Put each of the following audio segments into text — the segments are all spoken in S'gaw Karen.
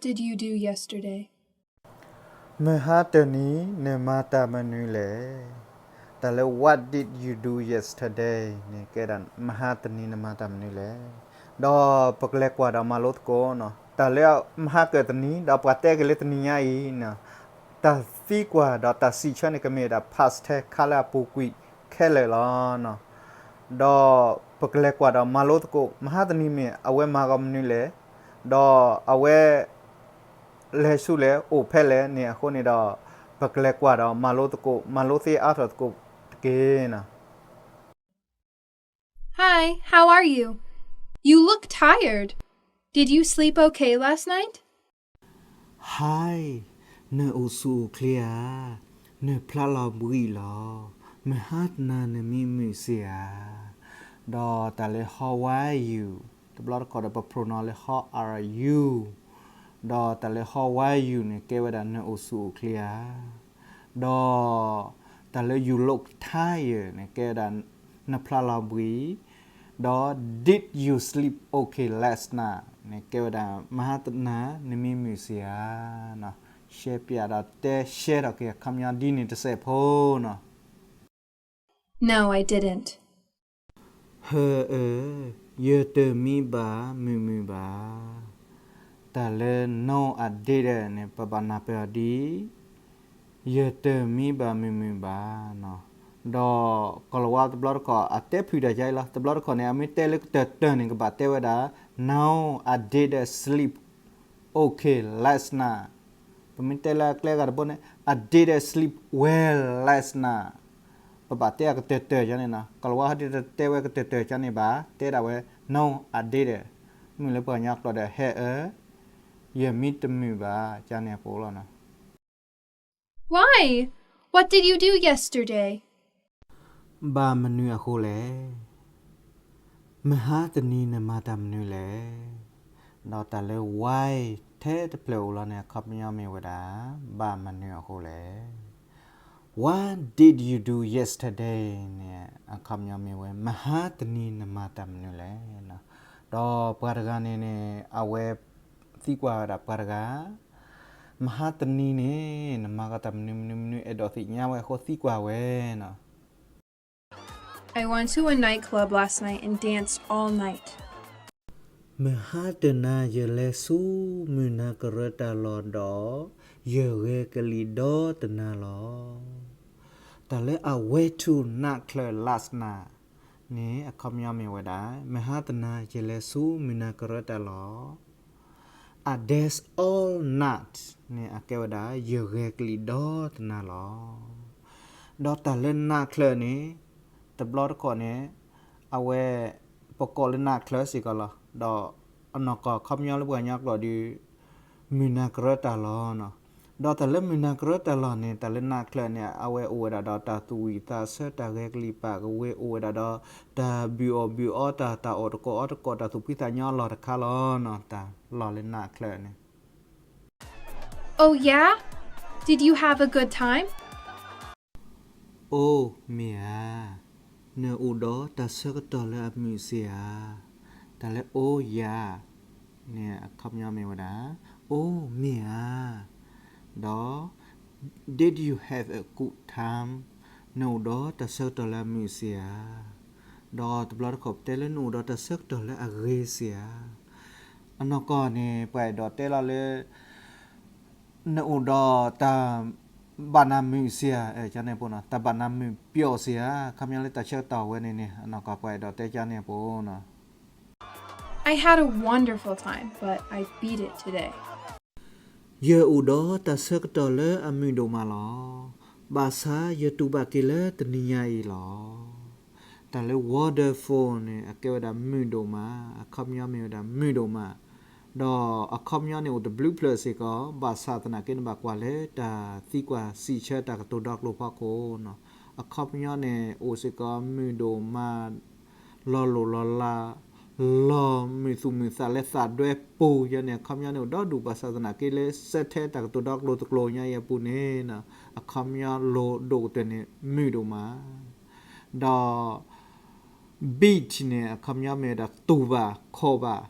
did you do yesterday? မဟါတနံၤ နမၤတၢ်မနုၤလဲၣ်. တၢ်လၢ What did you do yesterday န့ၣ် ကဲဒၣ် မဟါတနံၤ နမၤတၢ်မနုၤလဲၣ်. ဒီးပကလဲၤကွၢ်ဒီးမၤလိသကိးနီၤ. တၢ်လၢမဟါကၢၣ်တနံၤ ဒီးပှၤတဲက့ၤလၢတနံၤညါအံၤနီၤ, တၢ်သံကွၢ်ဒီးတၢ်စံးဆၢန့ၣ် ကမ့ၢ်ဝဲဒၣ် past tense ခါလၢအပူၤကွံာ်ခဲလၢာ်လီၤနီၤ. ဒီးပကလဲၤကွၢ်ဒီးမၤလိသကိး မဟါတနံၤမ့ၢ်အဝဲမၤဂီၤမနုၤလဲၣ်, ဒီးအဝဲ လဲၤဆူလဲၣ် အိၣ်ဖဲလဲၣ်န့ၣ်အဃိန့ၣ်ဒီး ပကလဲၤကွၢ်ဒီးမၤလိသကိး မၤလိသ့အါထီၣ်သကိးတက့ၢ်နီၤ. Hi, how are you? You look tired. Did you sleep okay last night? Hi, နအိၣ်ဆူၣ်အိၣ်ချ့ဧါ. နဖျါလီၤဘှံးလီၤ. မဟါတနၤနမံမုာ်စ့ၢ်ဧါ. ဒီးတၢ်လၢ How are you တဘျီတခီၣ်ဒီးပ pronoun လၢ How are you ဒီးတၢ်လၢ How are you န့ၣ် ကဲဝဲဒၣ်နအိၣ်ဆူၣ်အိၣ်ချ့ဧါ. ဒီးတၢ်လၢ You look tired န့ၣ် ကဲဝဲဒၣ်နဖျါလီၤဘှံး, ဒီး Did you sleep okay last night န့ၣ် ကဲဝဲဒၣ် မဟါတနၤနမံမုာ်စ့ၢ်ဧါ. ရှဲပၠးဒီးတဲရှဲထီၣ်က့ၤအခီပညီ ဒ်န့ၣ်တစဲးဖိနီၤ. No, I didn't. ဟၢအၢ, ယတမံဘၣ်မုာ်မုာ်ဘၣ်. တၢ်လၢ No, I didn't န့ၣ် ပဘၣ်နၢ်ပၢၢ်အီၤဒ် ယတမံဘၣ်မုာ်မုာ်ဘၣ်နီၤ. ဒီးကိၤလၤဝါတဘျီတခီၣ် အတဲဖုၣ်တၢ်ယါအံၤလီၤ. တဘျီတခီၣ်န့ၣ် အမ့ၢ်တဲလၢကတၢၢ်တၢၢ်န့ၣ် ကဘၣ်တဲဝဲဒၣ် No, I didn't sleep okay last night. ပမ့ၢ်တဲလၢအကျဲဂၤတဘိန့ၣ် I didn't sleep well last night. ပဘၣ်တဲအကတၢၢ်တၢၢ်ကန့ၣ်နီၤ. ကိၤလၤဝါဟဲဒ်တဲဝဲကတၢၢ်တၢၢ်ကန့ၣ်ဘၣ် တဲဒၣ်ဝဲ No, I didn't. မုၢ်လၢပှၤကညီကျိာ်ဒီး ဟဲအၢ, ယမံတမုာ်ဘၣ် ကန့ၣ်အပူၤလီၤနီၤ. Why? What did you do yesterday? ဘၣ်မနုၤအဃိလဲၣ်. မဟါတနံၤနမၤတၢ်မနုၤလဲၣ်. ဒီးတၢ်လၢ why ထဲတဖျၢၣ်အိၣ်လီၤန့ၣ် အခီပညီမ့ၢ်ဝဲဒၣ် ဘၣ်မနုၤအဃိလဲၣ်. What did you do yesterday န့ၣ် အခီပညီမ့ၢ်ဝဲ မဟါတနံၤနမၤတၢ်မနုၤလဲၣ်. ဒီးပှၤတဂၤန့ၣ်န့ၣ် အဝဲသံကွၢ်ဝဲဒၣ်ပှၤတဂၤ မဟါတနံၤန့ၣ် နမၤကီတၢ်မနုၤမနုၤမနုၤ အဲၣ်ဒိးသ့ၣ်ညါဝဲအဃိသံကွၢ်ဝဲနီၤ. I went to a nightclub last night and danced all night. မဟါတနၤယလဲၤဆူမုၢ်နၤကရၢတၢ်လီၢ်ဒီး ယဂဲၤကလံၤဒီတနၤလီၤ. တၢ်လၢ I went to nightclub last night န့ၣ် အခီပညီမ့ၢ်ဝဲဒၣ် မဟါတနၤယလဲၤဆူမုၢ်နၤကရၢတၢ်လီၢ် I danced all night န့ၣ် အကဲဝဲဒၣ် ယဂဲၤကလံၤဒီတနၤလီၤ. ဒီးတၢ်လၢ နၢ်ချၢၣ်န့ၣ် တဘျီတခီၣ်န့ၣ် အဝဲ ပကိးလၢ နၢ်ချၢၣ် စ့ၢ်ကီးလီၤ. ဒီးအနီၢ်ကီၢ်အခီပညီလၢပှၤကညီကျိာ်ဒီး မုၢ်နၤကရၢတၢ်လီၢ်နီၤ. ဒီးတၢ်လၢမုၢ်နၤကရၢတၢ်လီၢ်န့ၣ် တၢ်လၢ နၢ်ချၢၣ် န့ၣ် အဝဲအိၣ်ဝဲဒၣ်ဒီးတၢ်သူၣ်ဝံၣ်သးဆၢ တၢ်ဂဲၤကလံၤပာ်ကဝ့ၤ အိၣ်ဝဲဒၣ်ဒီး တၢ်ဘုၣ်အီၣ်ဘုၣ်အီ တၢ် တၢ်အီၣ်တကိးအီတကိး တၢ်သူၣ်ဖှံသးညီအလီၢ်တခါလီၤနီၤ. တၢ်လီၢ်လၢ နၢ်ချၢၣ် န့ၣ် Oh yeah? Did you have a good time? အိၣ်မ့ၢ်ဧါ, နအိၣ်ဒီးတၢ်ဆၢကတီၢ်လၢအမုာ်စ့ၢ်ဧါ. တၢ်လၢ Oh yeah န့ၣ် အခီပညီမ့ၢ်ဝဲဒၣ် အိၣ်မ့ၢ်ဧါ. ဒီး Did you have a good time? နအိၣ်ဒီးတၢ်ဆၢကတီၢ်လၢအမုာ်စ့ၢ်ဧါ. ဒီးတဘျီတခီၣ်ပတဲလၢနအိၣ်ဒီးတၢ်ဆၢကတီၢ်လၢအဂ့ၤစ့ၢ်ဧါ. အနီၢ်ကီၢ်န့ၣ် ပှၤအဲၣ်ဒိးတဲလီၤလၢ နအိၣ်ဒီးတၢ်ဘၣ်နၤမုာ်စ့ၢ်ဧါ, ကန့ၣ်အပူၤနီၤ, တၢ်ဘၣ်နၤမုာ်ပျီစ့ၢ်ဧါ, အခီပညီလၢတၢ်ဆၢကတီၢ်ဝဲန့ၣ်န့ၣ် အနီၢ်ကီၢ်ပှၤအဲၣ်ဒိးတဲ ကန့ၣ်အပူၤနီၤ. I had a wonderful time, but I beat it today. ယအိၣ်ဒီးတၢ်ဆၢကတီၢ်လၢအမုာ်ဒိၣ်မးလီၤ. ဘၣ်ဆၣ်ယတူၢ်ဘၣ်က့ၤလၢတနံၤညါအံၤလီၤ. တၢ်လၢ wonderful န့ၣ် အကဲဝဲဒၣ်မုာ်ဒိၣ်မး, အခီပညီမ့ၢ်ဝဲဒၣ်မုာ်ဒိၣ်မး, ဒီးအခီပညီန့ၣ်အိၣ်တဘျုးဖျၢၣ်စ့ၢ်ကီး, ဘၣ်ဆၣ်သနာ်က့န့ၣ်ဘၣ်ကွၢ်လၢတၢ်သံကွၢ်စံးဆၢတၢ်ကတိၤဒီကျိၤဖီခိၣ်နီၤ. အခီပညီန့ၣ်အိၣ်စ့ၢ်ကီးမုာ်ဒိၣ်မး, လီၤလိၢ်လီၤလး, လီၤမုာ်သူၣ်မုာ်သးလၢသးဒွဲပူၤယဲန့ၣ် အခီပညီန့ၣ်အိၣ်ဒီဒူၣ်, ဘၣ်ဆၣ်သနာ်က့လၢစဲထဲတၢ်ကတိၤဒီကျိၤတကျိၤညါအံၤအပူၤန့ၣ် အခီပညီလိၤဒိၣ်ကတၢၢ်န့ၣ် မုာ်ဒိၣ်မး. ဒီး beat န့ၣ် အခီပညီမ့ၢ်ဝဲဒၣ်တူၢ်ဘၣ်, ခိးဘၣ်,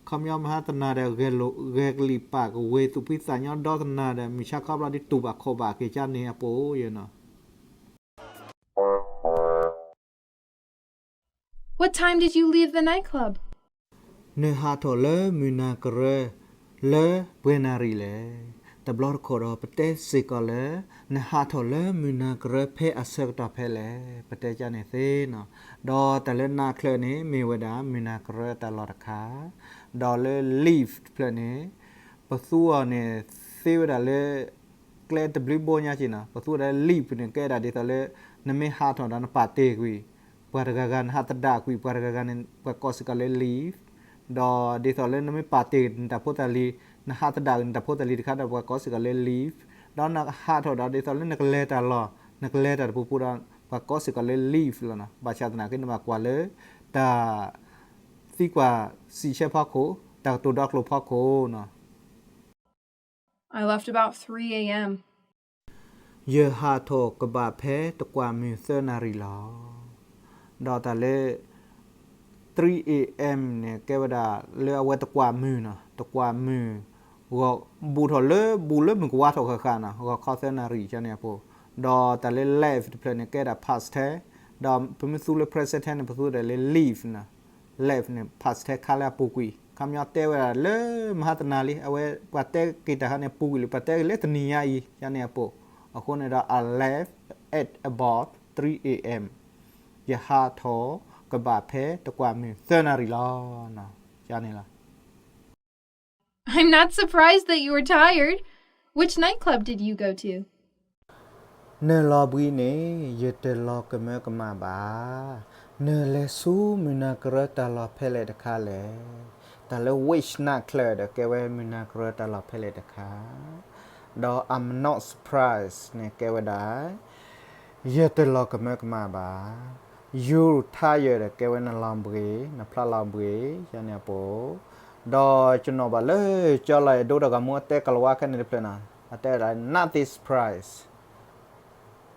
ခီပညီမဟါတနၤဒီး ဂဲၤလိာ် ဂဲၤကလံၣ်ပာ်ကဝ့ၤသူၣ်ဖှံသးညီဒီတနၤဒီး မုၢ်ဆါခီဘျီဒ်တူၢ်ဘၣ်ခီၣ်ဘၣ်က့ၤကန့ၣ်အပူၤယနီၤ. What time did you leave the nightclub? နဟးထီၣ်လၢမုၢ်နၤကရၢလၢပှဲၤနၣ်ရံၣ်လဲၣ်. တဘျီတခီၣ်ဒီး ပတဲစ့ၢ်ကီးလၢ နဟးထီၣ်လၢမုၢ်နၤကရၢဖဲအဆၢကတီၢ်ဖဲလဲၣ်, ပတဲကန့ၣ်သ့နီၤ. ဒီးတၢ်လၢနၢ်ချၢန့ၣ် မ့ၢ်ဝဲဒၣ်မုၢ်နၤကရၢတၢ်လီၢ်တခါ, ဒီးလၢ leave တဖျၢၣ်န့ၣ် ပသူအီၤန့ၣ် သ့ဝဲဒၣ်လၢ ကျဲတဘျုးဘိညါက့နီၤ. ပသူဝဲဒၣ်လၢ leave န့ၣ် ကဲဒၣ်ဒ်သိးလၢ နမ့ၢ်ဟးထီၣ်ဒီးနပာ်တ့ၢ်ကွံာ် ပှၤတဂၤဂၤ, နဟးသဒၣ်ကွံာ်ပှၤတဂၤဂၤန့ၣ် ပှၤကိးစ့ၢ်ကီးလၢ leave. ဒီးဒ်သိးလၢနမ့ၢ်ပာ်တ့ၢ်နတၢ်ဖိတၢ်လံၤ, နဟးသဒၣ်ကွံာ်နတၢ်ဖိတၢ်လံၤတခါဒီး ပှၤကိးစ့ၢ်ကီးလၢ leave. ဒီးနဟးထီၣ်ဒီးဒ်သိးလၢနကလဲၤတၢ်လီၢ်, နကလဲၤတၢ်တပူၤပူၤဒီး ပှၤကိးစ့ၢ်ကီးလၢ leave လီၤနီၤ. ဘၣ်ဆၣ်သနာ်က့ နဘၣ်ကွၢ်လၢ တၢ် သံကွၢ်စံးဆၢဖီခိၣ်, တၢ်ကတိၤဒီကျိာ်ဖီခိၣ်နီၤ. I left about three a.m. ယဟးထီၣ်ကဘၣ်ဖဲတကွၢ်မုၢ်သၢနၣ်ရံၣ်လီၤ. ဒီးတၢ်လၢ three a.m. န့ၣ် ကဲဝဲဒၣ်လၢအဝဲတကွၢ်မုၢ်နီၤ, တကွၢ်မုၢ် ဂီၤ ဘူးထီၣ်လၢ ဘူးလၢမုၢ်ကဝါထီၣ်ဃၣ်ဃၣ်နီၤ, ဂီၤခီသၢနၣ်ရံၣ်ကန့ၣ်အပူၤ. ဒီးတၢ်လၢ left တဖျၢၣ်န့ၣ် ကဲဒၣ် past tense, ဒီးပမ့ၢ်သူလၢ present tense န့ၣ် ပသူဒၣ်လၢ leave နီၤ. Left န့ၣ် past tense ခါလၢအပူၤကွံာ်, ခီပညီတဲဝဲဒၣ်လၢမဟါတနၤလံ, အဝဲပှၤတဲက့ၤတၢ်ခါန့ၣ် ပူၤကွံာ်လံ, ပှၤတဲက့ၤလၢတနံၤညါအံၤ ကန့ၣ်အပူၤ. အဃိန့ၣ်ဒီး I left at about three a.m. ယဟးထီၣ်ကဘၣ်ဖဲတကွၢ်မုၢ်သၢနၣ်ရံၣ်လီၤ. ကန့ၣ်လီၤ. I'm not surprised that you were tired. Which nightclub did you go to? နလီၤဘှံးန့ၣ် ယတလီၤကမၢကမၣ်ဘၣ်. နလဲၤဆူမုၢ်နၤကရၢတၢ်လီၢ်ဖဲလဲၣ်တခါလဲၣ်. တၢ်လၢ which nightclub ဒီး ကဲဝဲမုၢ်နၤကရၢတၢ်လီၢ်ဖဲလဲၣ်တခါ, ဒီး I'm not surprised န့ၣ် ကဲဝဲဒၣ် ယတလီၤကမၢကမၣ်ဘၣ်. You're tired ဒီး ကဲဝဲနလီၤဘှံး, နဖျါလီၤဘှံး ကန့ၣ်အပူၤ. ဒီးယနီၣ်ဘၣ်လၢ ကၠီလီၤအဲၣ်ဒိတၢ်ဂီၤမူအတဲကလၤဝါခဲန့ၣ်တဖျၢၣ်နီၤ, အတဲဒၣ် nothing surprise,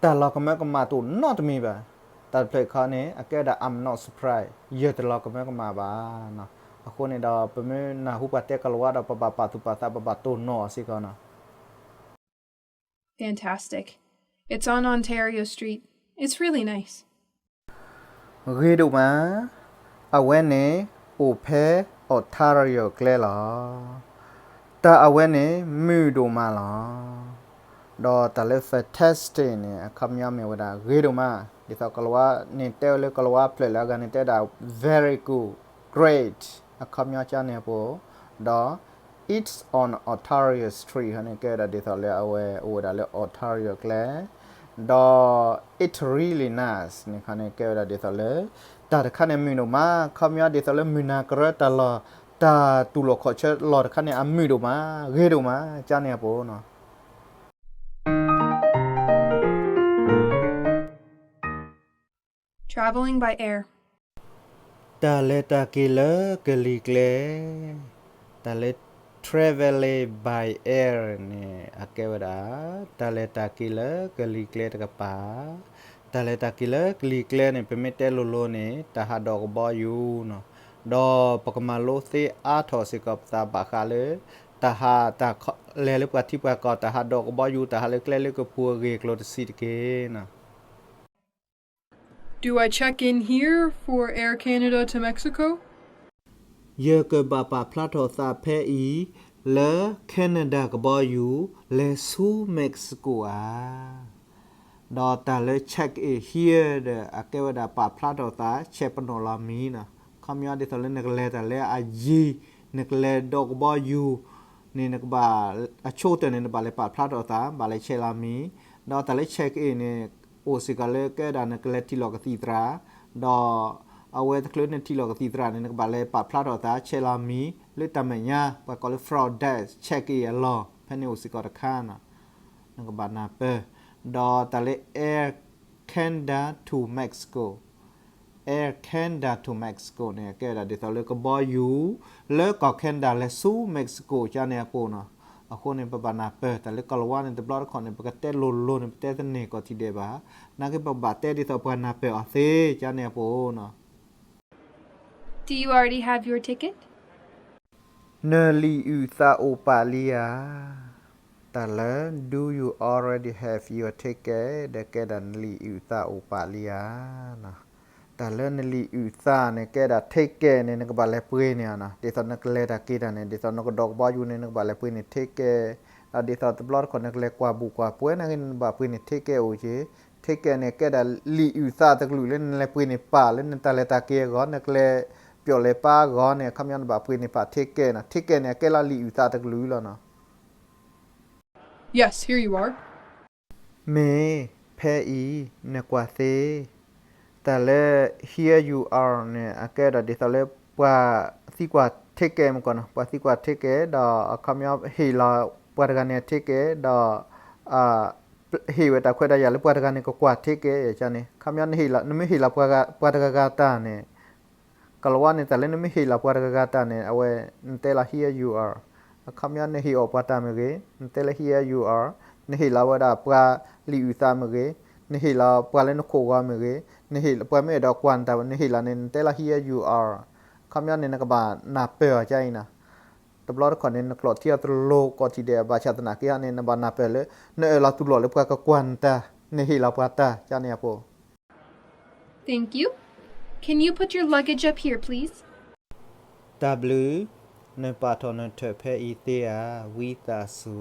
တၢ်လီၤကမၢကမၣ်တအိၣ်နီတမံၤဘၣ်. တၢ်တဖျၢၣ်ခီန့ၣ် အကဲဝဲဒၣ် I'm not surprised, ယတလီၤကမၢကမၣ်ဘၣ်. အဃိန့ၣ်ဒီး ပမ့ၢ်နၢ်ဟူပှၤတဲကလၤဝါဒီး ပဘၣ်ပာ်သူၣ်ပာ်သး ပဘၣ်တိၢ်နီၣ်အီၤစ့ၢ်ကီးနီၤ. Fantastic. It's on Ontario Street. It's really nice. ဂ့ၤဒိၣ်မး, အဝဲန့ၣ်အိၣ်ဖဲ Ontario ကျဲလီၤ. တၢ်အဝဲန့ၣ်မုာ်ဒိၣ်မးလီၤ. ဒီးတၢ်လၢ fantastic န့ၣ် အခီပညီမ့ၢ်ဝဲဒၣ် ဂ့ၤဒိၣ်မး, ဒ်သိးကလၤဝါန့ၣ်တဲဝဲလၢကလၤဝါဖျၢၣ်လၢအဂၤန့ၣ်တဲဒၣ် very good, great, အခီပညီကန့ၣ်အပူၤ, ဒီး It's on Ontario Street ခီန့ၣ် ကဲဝဲဒၣ်ဒ်သိးလၢအဝဲအိၣ်ဝဲဒၣ်လၢ Ontario ကျဲ, ဒီး It's really nice န့ၣ်ခီန့ၣ် ကဲဝဲဒၣ်ဒ်သိးလၢ တၢ်တခါန့ၣ်မုာ်ဒိၣ်မး, ခီပညီဒ်သိးလၢမုၢ်နၤကရၢတၢ်လီၢ်, တၢ်တူၢ်လိာ်ခီၣ်ဆၢလီၢ်တခါန့ၣ် အမုာ်ဒိၣ်မး, ဂ့ၤဒိၣ်မး, ကန့ၣ်အပူၤနီၤ. Traveling by air. တၢ်လဲၤတၢ်က့ၤလၢကလံၤကျဲ, တၢ်လၢ traveling by air န့ၣ် အကဲဝဲဒၣ် တၢ်လဲၤတၢ်က့ၤလၢကလံၤကျဲတကပၤ, တၢ်လဲၤတၢ်က့ၤလၢကလံၤကျဲန့ၣ် ပမ့ၢ်တဲလိၤလိၤန့ၣ် တၢ်ဟးဒိးကဘီယူၤနီၤ, ဒီးပကမၤလိသ့အါထီၣ်စ့ၢ်ကီးပသးဘၣ်ဃးလၢ တၢ်ဟးတၢ်လဲၤလၢပှၤထံပှၤကီၢ်, တၢ်ဟးဒိးကဘီယူၤ, တၢ်ဟးလၢကျဲလၢကပူၤအဂ့ၢ်အကျိၤတဆံးတက့ၢ်နီၤ. Do I check in here for Air Canada to Mexico? ယကဘၣ်ပာ်ဖျါထီၣ်သးဖဲအံၤ လၢ Canada ကဘီယူၤ လဲၤဆူ Mexico ဧါ. ဒီးတၢ်လၢ check in here ဒီး အကဲဝဲဒၣ်ပာ်ဖျါထီၣ်သး ဆဲးပနီၣ်လီၤမံၤနီၤ. ခီပညီဒ်သိးလၢနကလဲၤတၢ်လၢအယံၤ, နကလဲၤဒိးကဘီယူၤန့ၣ် နကဘၣ် အဆိကတၢၢ်န့ၣ် နဘၣ်လဲၤပာ်ဖျါထီၣ်သး ဘၣ်လဲၤဆဲးလီၤမံၤ, ဒီးတၢ်လၢ check in န့ၣ် အိၣ်စ့ၢ်ကီးလၢကဲဒၣ်နကလဲၤထံၣ်လီၤကသံၣ်သရၣ်, ဒီးအဝဲတချုးနထံၣ်လီၤကသံၣ်သရၣ်န့ၣ် နကဘၣ်လဲၤပာ်ဖျါထီၣ်သး ဆဲးလီၤမံၤ လၢတၢ်မဲာ်ညါ ပှၤကိးလၢ front desk check in အလီၢ် ဖဲန့ၣ်အိၣ်စ့ၢ်ကီးတခါနီၤ. နကဘၣ်နၢ်ပၢၢ်, ဒီးတၢ်လၢ Air Canada to Mexico, Air Canada to Mexico န့ၣ် ကဲဒၣ်ဒ်သိးလၢကဘီယူၤ လၢကီၢ် Canada လဲၤဆူ Mexico ကန့ၣ်အပူၤနီၤ. အဃိန့ၣ် ပဘၣ်နၢ်ပၢၢ် တၢ်လၢကလၤဝါန့ၣ် တဘျီတခီၣ်န့ၣ် ပကတဲလိၤလိၤန့ၣ် ပတဲတန့ၢ်ကီၢ်ထံးဒဲးဘၣ်, နာ်က့ပဘၣ်တဲဒ်သိးပှၤနၢ်ပၢၢ်အီၤသ့ ကန့ၣ်အပူၤနီၤ. Do you already have your ticket? နလံာ်အုၣ်သးအိၣ်ပာ်လံဧါ. တၢ်လၢ Do you already have your ticket ဒီးကဲဒၣ်နလံာ်အုၣ်သးအိၣ်ပာ်လံဧါ. တၢ်လၢနလံာ်အုၣ်သးန့ၣ် ကဲဒၣ် ticket န့ၣ် နကဘၣ်လဲၤပှ့ၤန့ၣ်နီၤ. ဒ်သိးနကလဲၤတၢ်က့ၤတၢ်န့ၣ် ဒ်သိးနကဒီးကဘီယူၤန့ၣ် နကဘၣ်လဲၤပှ့ၤန့ၣ် ticket. ဒီးဒ်သိးတဘျီတခီၣ်နကလဲၤကွၢ်ဘူၣ်ကွၢ်ပှဲၤန့ၣ် နဘၣ်ပှ့ၤန့ၢ် ticket အိၣ်က့ၤ. Ticket န့ၣ် ကဲဒၣ်လံာ်အုၣ်သးတကလုာ်လၢနလဲၤပှ့ၤန့ၢ်ပာ်လၢနတၢ်လဲၤတၢ်က့ၤအဂီၢ် နကလဲၤပျီၣ်လဲၤပာ်အဂီၢ်န့ၣ် အခီပညီနဘၣ်ပှ့ၤန့ၢ်ပာ် ticket နီၤ. Ticket န့ၣ် အကဲလၢလံာ်အုၣ်သးတကလုာ်လီၤနီၤ. Yes, here you are. မ့ၢ်ဖဲအံၤ နကွၢ်သ့ တၢ်လၢ here you are န့ၣ် အကဲဒၣ်ဒ်သိးလၢပှၤသံကွၢ် ticket မ့ၢ်ကီးနီၤ, ပှၤသံကွၢ် ticket ဒီးအခီပညီဟ့ၣ်လီၤပှၤတဂၤန့ၣ် ticket ဒီး ဟ့ၣ်ဝဲတၢ်ခွဲးတၢ်ယာ်လၢပှၤတဂၤန့ၣ်ကကွၢ် ticket န့ၣ်, ခီပညီနမ့ၢ်ဟ့ၣ်လီၤပှၤတဂၤဂၤတၢ်န့ၣ် ကလၤဝါန့ၣ် တၢ်လၢနမ့ၢ်ဟ့ၣ်လီၤပှၤတဂၤဂၤတၢ်န့ၣ် အဝဲ နတဲလီၤ here you are, အခီပညီနဟ့ၣ်အီၣ်ပှၤတၢ်မ့ၢ်ဂ့ၤ နတဲလၢ here you are, နဟ့ၣ်လီၤဝဲဒၣ်ပှၤလံာ်အုၣ်သးမ့ၢ်ဂ့ၤ, နဟ့ၣ်လီၤပှၤလၢနခိၣ်ဂီၤမ့ၢ်ဂ့ၤ, နဟ့ၣ်လီၤပှၤမ့ၢ်အဲၣ်ဒိးကွၢ်နတၢ်ဝဲ နဟ့ၣ်လီၤန့ၣ် နတဲလီၤ here you are, အခီပညီန့ၣ် နကဘၣ်နၢ်ပၢၢ်အီၤကါအံၤနီၤ. တဘျီတခီၣ်န့ၣ် နကျိးထံအီၤတလိၤကိးထံၣ်ဒဲး ဘၣ်ဆၣ်သနာ်က့ဟီန့ၣ် နဘၣ်နၢ်ပၢၢ်လၢ နအၢၣ်လီၤတူၢ်လိာ်လၢပှၤကကွၢ်နတၢ်, နဟ့ၣ်လီၤပှၤတၢ် ကါန့ၣ်အပူၤ Thank you. Can you put your luggage up here, please? တၢ်ဘျုး, နပာ်ထီၣ်နထၢၣ်ဖဲအံၤသ့ဧါ, ဝံသးစူ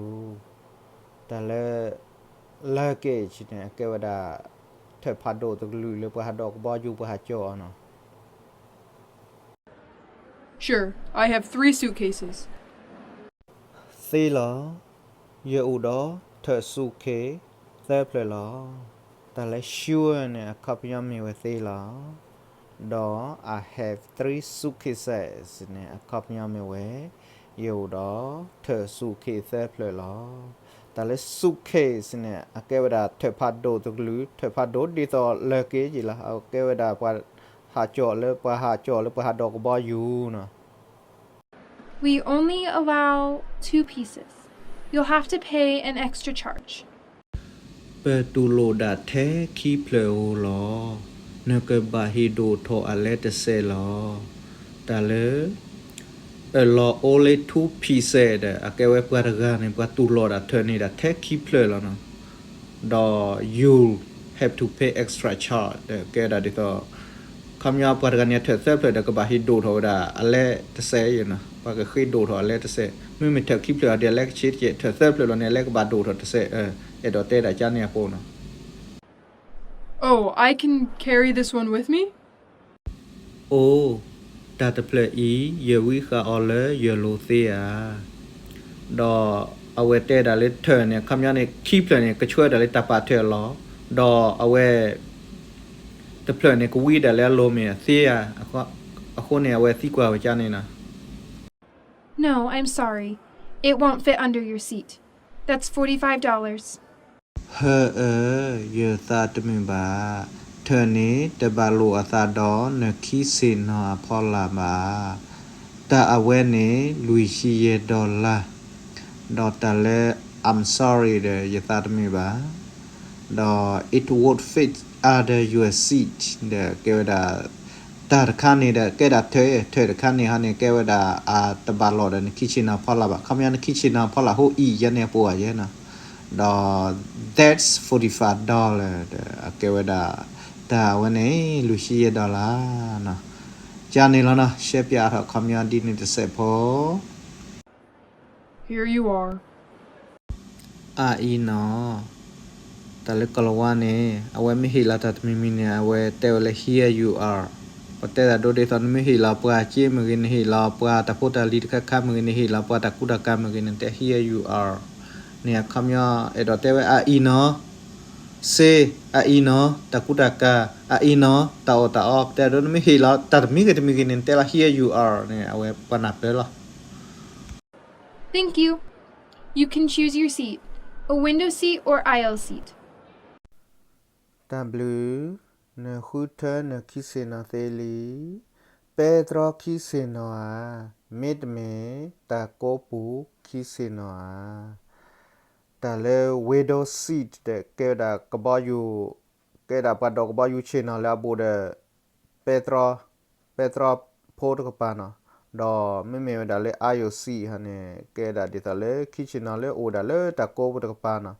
ၤ. တၢ်လၢ luggage န့ၣ် အကဲဝဲဒၣ် ထၢၣ်ဖးဒိၣ်တကလုာ်လၢပှၤဟးဒိးကဘီယူၤပှၤဟးကၠီအီၤနီၤ. Sure, I have three suitcases. သ့လီၤ. ယအိၣ်ဒီးထၢၣ် suitcase သၢဖျၢၣ်လီၤ. တၢ်လၢ sure န့ၣ် အခီပညီမ့ၢ်ဝဲသ့လီၤ. ဒီး I have three suitcases န့ၣ် အခီပညီမ့ၢ်ဝဲ ယအိၣ်ဒီးထၢၣ် suitcase သၢဖျၢၣ်လီၤ. တၢ်လၢ suitcase န့ၣ် အကဲဝဲဒၣ်ထၢၣ်ဖးဒိၣ်တကလုာ်, ထၢၣ်ဖးဒိၣ်ဒ်သိး luggage လီၤ. အကဲဝဲဒၣ်ပှၤဟးကၠီလၢ ပှၤဟးကၠီလၢပှၤဟးဒိးကဘီယူၤနီၤ. We only allow two pieces. You'll have to pay an extra charge. ပတူၢ်လိာ်ဒၣ်ထဲခံဖျၢၣ်ဧိၤလီၤ. နကဘၣ်ဟ့ၣ်ဒိၣ်ထီၣ်အလဲတစဲးလီၤ. တၢ်လၢ allow only two pieces ဒီး အကဲဝဲပှၤတဂၤန့ၣ် ပှၤတူၢ်လိာ်ဒၣ်ထၢၣ်န့ၣ်ဒၣ်ထဲခံဖျၢၣ်လီၤနီၤ. ဒီး you have to pay extra charge ဒီး ကဲဒၣ်ဒ်သိး ခီပညီပှၤတဂၤန့ၣ် ထၢၣ်သၢဖျၢၣ်ဒီး ကဘၣ်ဟ့ၣ်ဒိၣ်ထီၣ်ဝဲဒၣ်အလဲတစဲးနီၤ, ပှၤကဃ့ဒိၣ်ထီၣ်အလဲတစဲး, မ့မ့ၢ်ထၢၣ်ခံဖျၢၣ်ဒီး အလဲကဆ့တကဲး, ထၢၣ်သၢဖျၢၣ်လီၤန့ၣ် အလဲကဘၣ်ဒိၣ်ထီၣ်တစဲး, အဲၣ်ဒိးတဲဒၣ်ကါန့ၣ်အပူၤနီၤ. Oh, I can carry this one with me? အိၣ်, တၢ်တဖျၢၣ်အံၤ ယဝံဃာ်အီၤလၢယလိၤသ့ဧါ. ဒီးအဝဲတဲဒၣ်လၢထၢၣ်န့ၣ် ခီပညီန့ၣ် ခံဖျၢၣ်န့ၣ် ကဆှၢဒၣ်လၢတၢ်ပာ်ထၢၣ်အလီၢ်, ဒီးအဝဲ တဖျၢၣ်န့ၣ် ကဝံဒၣ်လၢအလိၤမ့ၢ်အသ့ဧါ. အဃိန့ၣ် အဝဲသံကွၢ်ဝဲကါန့ၣ်နီၤ. No, I'm sorry. It won't fit under your seat. That's forty-five dollars. ဟၢအၢ, ယသးတမုာ်ဘၣ်. ထၢၣ်န့ၣ် တဘၣ်လိာ်အသးဒီးနခံဆ့ၣ်နီၤအဖီလာ်ဘၣ်. တၢ်အဝဲန့ၣ် လွံၢ်ဆံယဲၢ် dollar, ဒီးတၢ်လၢ I'm sorry ဒီး ယသးတမုာ်ဘၣ်, ဒီး it won't fit under your seat ဒီး ကဲဝဲဒၣ် တၢ်တခါန့ၣ်ဒီး ကဲဒၣ်ထၢၣ်, ထၢၣ်တခါန့ၣ်ဟီန့ၣ် ကဲဝဲဒၣ်အတဘၣ်လိာ်ဒီးနခံဆ့ၣ်နီၤဖီလာ်ဘၣ်. ခီပညီနခံဆ့ၣ်နီၤဖီလာ်ဟိအံၤယဲန့ၣ်အပူၤဧါယဲနီၤ. ဒီး that's forty-five dollar ဒီး အကဲဝဲဒၣ် တၢ်အဝဲန့ၣ် လွံၢ်ဆံယဲၢ် dollar နီၤ. ကန့ၣ်လီၤနီၤ, ရှဲပၠးထီၣ်ခီပညီဒ်န့ၣ်တစဲးဖိ Here you are. အအံၤနီၤ, တၢ်လၢကီၢ်လီၤဝါန့ၣ် အဝဲမ့ၢ်ဟ့ၣ်လီၤတၢ်တမံၤမံၤန့ၣ် အဝဲတဲဝဲလၢ here you are. ပတဲတၢ်ဒိဒ်သိး နမ့ၢ်ဟ့ၣ်လီၤပှၤစ့မ့ၢ်ဂ့ၤ, နဟ့ၣ်လီၤပှၤတၢ်ဖိတၢ်လံၤတခါခါမ့ၢ်ဂ့ၤ, နဟ့ၣ်လီၤပှၤတၢ်ကူတၢ်ကၤမ့ၢ်ဂ့ၤ, နတဲ here you are န့ၣ် အခီပညီ အဲၣ်ဒိးတဲဝဲ အအံၤနီၤ, စ့, အအံၤနီၤ, တၢ်ကူတၢ်ကၤ, အအံၤနီၤ, တၢ်အီၣ်တၢ်အီ, ပတဲဒိ နမ့ၢ်ဟ့ၣ်လီၤ တၢ်တမံၤဂ့ၤတမံၤဂ့ၤန့ၣ် နတဲလီၤ here you are န့ၣ် အဝဲပှၤနၢ်ပၢၢ်လီၤ. Thank you. You can choose your seat, a window seat or aisle seat. တၢ်ဘျုး, နဃုထၢနခံဆ့ၣ်နီၤသ့လံ. ပဲတြီခံဆ့ၣ်နီၤဧါ, မ့တမ့ၢ် တၢ်ကိးပူၤခံဆ့ၣ်နီၤဧါ. တၢ်လၢ window seat ဒီး ကဲဝဲဒၣ်ကဘီယူၤ, ကဲဒၣ်ပှၤဒိးကဘီယူၤဆ့ၣ်နီၤလၢအဘူးဒီး ပဲတြီ, ပဲတြီဖိတကပၤနီၤ. ဒီးမ့မ့ၢ်ဝဲဒၣ်လၢ အါယိၤစံးဟီန့ၣ် ကဲဒၣ်ဒ်သိးလၢခံဆ့ၣ်နီၤလၢအိၣ်ဒၣ်လၢတၢ်ကိးပူၤတကပၤနီၤ.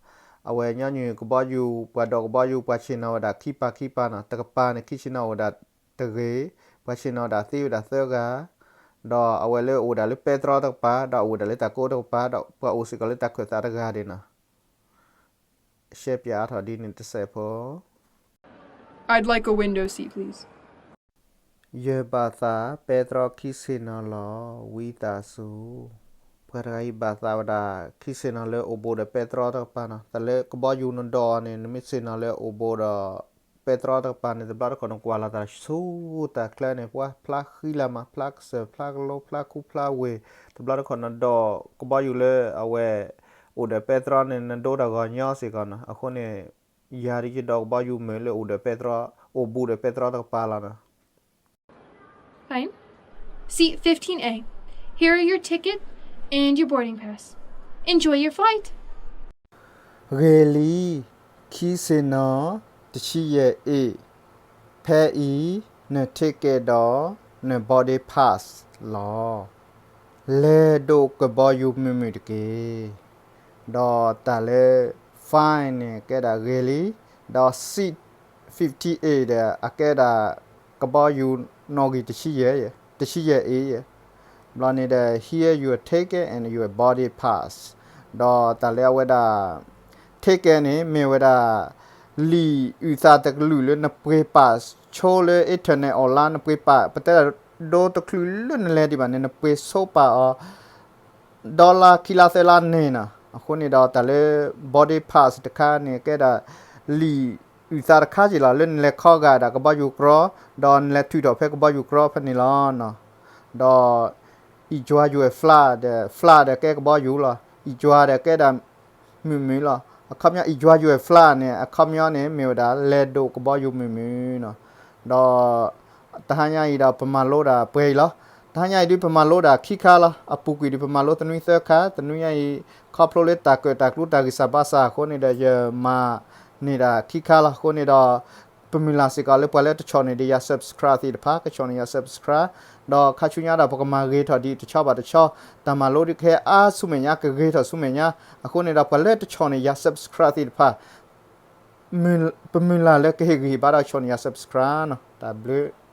အဝဲညီနုၢ်ကဘီယူၤ ပှၤဒိးကဘီယူၤ ပှၤဆ့ၣ်နီၤဝဲဒၣ်ခံပၤခံပၤနီၤ. တကပၤန့ၣ် ခံဆ့ၣ်နီၤအိၣ်ဒၣ်တဂ့ၤ, ပှၤဆ့ၣ်နီၤဒၣ်သ့ဝဲဒၣ်သၢဂၤ, ဒီးအဝဲလၢအိၣ်ဒၣ်လၢပဲတြီတကပၤ ဒီးအိၣ်ဒၣ်လၢတၢ်ကိးတကပၤ ဒီးပှၤအိၣ်စ့ၢ်ကီးလၢတၢ်ခၢၣ်သးတဂၤဒၣ်နီၤ. ရှဲပၠးအါထီၣ်ဒ်န့ၣ်တစဲးဖိ I'd like a window seat, please. ယဘၣ်သးပဲတြီခံဆ့ၣ်နီၤလီၤ ဝံသးစူၤ. ပှၤတဂၤအံၤဘၣ်သးဝဲဒၣ် ခံဆ့ၣ်နီၤလၢအိၣ်ဘူးဒီးပဲတြီတကပၤနီၤ. တၢ်လၢကဘီယူၤနဒိးအီၤန့ၣ် နမ့ၢ်ဆ့ၣ်နီၤလၢအိၣ်ဘူးဒီး ပဲတြီတကပၤန့ၣ် တဘျီတခီၣ်နကွၢ်လီၤတၢ်ဆူတၢ်ချၢန့ၣ် ပှၤဖျါဃံလၤမး ဖျါကစၢၢ် ဖျါကလိ ဖျါခူ ဖျါဝ့ၢ်, တဘျီတခီၣ်နဒိးကဘီယူၤလၢအဝဲ အိၣ်ဒီးပဲတြီန့ၣ် နဒိတၢ်ဂီၤညီစ့ၢ်ကီးနီၤ. အဃိန့ၣ် ယၤဒ်ယဒိးကဘီယူၤမုာ်လၢအိၣ်ဒီးပဲတြီ အိၣ်ဘူးဒီးပဲတြီတကပၤလီၤနီၤ. Fine. Seat fifteen A. Here are your ticket and your boarding pass. Enjoy your flight. ဂ့ၤလံ, ခံဆ့ၣ်နီၤ တဆံယဲၢ်အ့ၣ်, ဖဲအံၤ န ticket ဒီး န boarding pass လီၤ. လဲၤဒိးကဘီယူၤမုာ်မုာ်တက့ၢ်. ဒီးတၢ်လၢ fine န့ၣ် ကဲဒၣ်ဂ့ၤလံ, ဒီး seat fifty A ဒီး အကဲဒၣ်ကဘီယူၤနီၣ်ဂံၢ်တဆံယဲၢ်, တဆံယဲၢ်အ့ၣ်, ဘျီန့ၣ်ဒီး here your ticket and your boarding pass. ဒီးတၢ်လၢအဝဲဒၣ် ticket န့ၣ် မ့ၢ်ဝဲဒၣ် လံာ်အုၣ်သးတကလုာ်လၢနပှ့ၤပာ်ဆိလၢ internet online နပှ့ၤပာ် ပတဲဒၣ်ဒိတချုးလၢနလဲၤဒံးဘၣ်န့ၣ် နပှ့ၤဆိပာ်အီၤ dollar ခံလါသၢလါန့ၣ်နီၤ. အဃိန့ၣ်ဒီးတၢ်လၢ boarding pass တခါန့ၣ် ကဲဒၣ်လံာ်အုၣ်သးတခါက့ၤလီၤ လၢနလဲၤခီဂာ်ဒၣ်ကဘီယူၤကြီ, ဒီးနလဲၤထုးထီၣ်ဖဲကဘီယူၤကြီဖဲန့ၣ်လီၤ. ဒီး enjoy your flight ဒီး flight ဒီးကဲကဘီယူၤလီၤ. enjoy ဒီးကဲဒၣ်မုာ်မုာ်လီၤ. အခီပညီ enjoy your flight န့ၣ် အခီပညီန့ၣ် မ့ၢ်ဝဲဒၣ် လဲၤဒိးကဘီယူၤမုာ်မုာ်နီၤ. ဒီး တဟါညါအံၤဒီးပမၤလိဒၣ်ပှဲၤအံၤလီၤ. တဟါညါအံၤဒုးပမၤလိဒၣ်ခံခါလီၤ. အပူၤကွံာ်ဒုးပမၤလိသနွံသၢခါ, သနွံညါအံၤ ခီဖျိလၢတၢ်ကၢၣ်တၢ်ကျူတၢ်ဂံၢ်စၢ်ဘါစၢ်အဃိန့ၣ်ဒီး ယမၤန့ၢ်ဒၣ်ခံခါလီၤ. အဃိန့ၣ်ဒီး ပမုၢ်လၢ်စ့ၢ်ကီးလၢပှၤလၢတဆီၣ်န့ၢ်ဒံးယၤ subscribe သ့ၣ်တဖၣ် ကဆီၣ်န့ၢ်ယၤ subscribe, ဒီးခါဆူညါဒီးပကမၤဂ့ၤထီၣ်ဒံးတဆီဘၣ်တဆီ, တၢ်မၤလိဒုးကဟဲအါဆူမဲာ်ညါ ကဂ့ၤထီၣ်ဆူမဲာ်ညါ, အဃိန့ၣ်ဒီးပှၤလၢတဆီၣ်န့ၢ်ယၤ subscribe သ့ၣ်တဖၣ် ပမုၢ်လၢ်လၢကဟ့ၣ်ဂံၢ်ဟ့ၣ်ဘါဒီးဆီၣ်န့ၢ်ယၤ subscribe နီၤ. တၢ်ဘျုး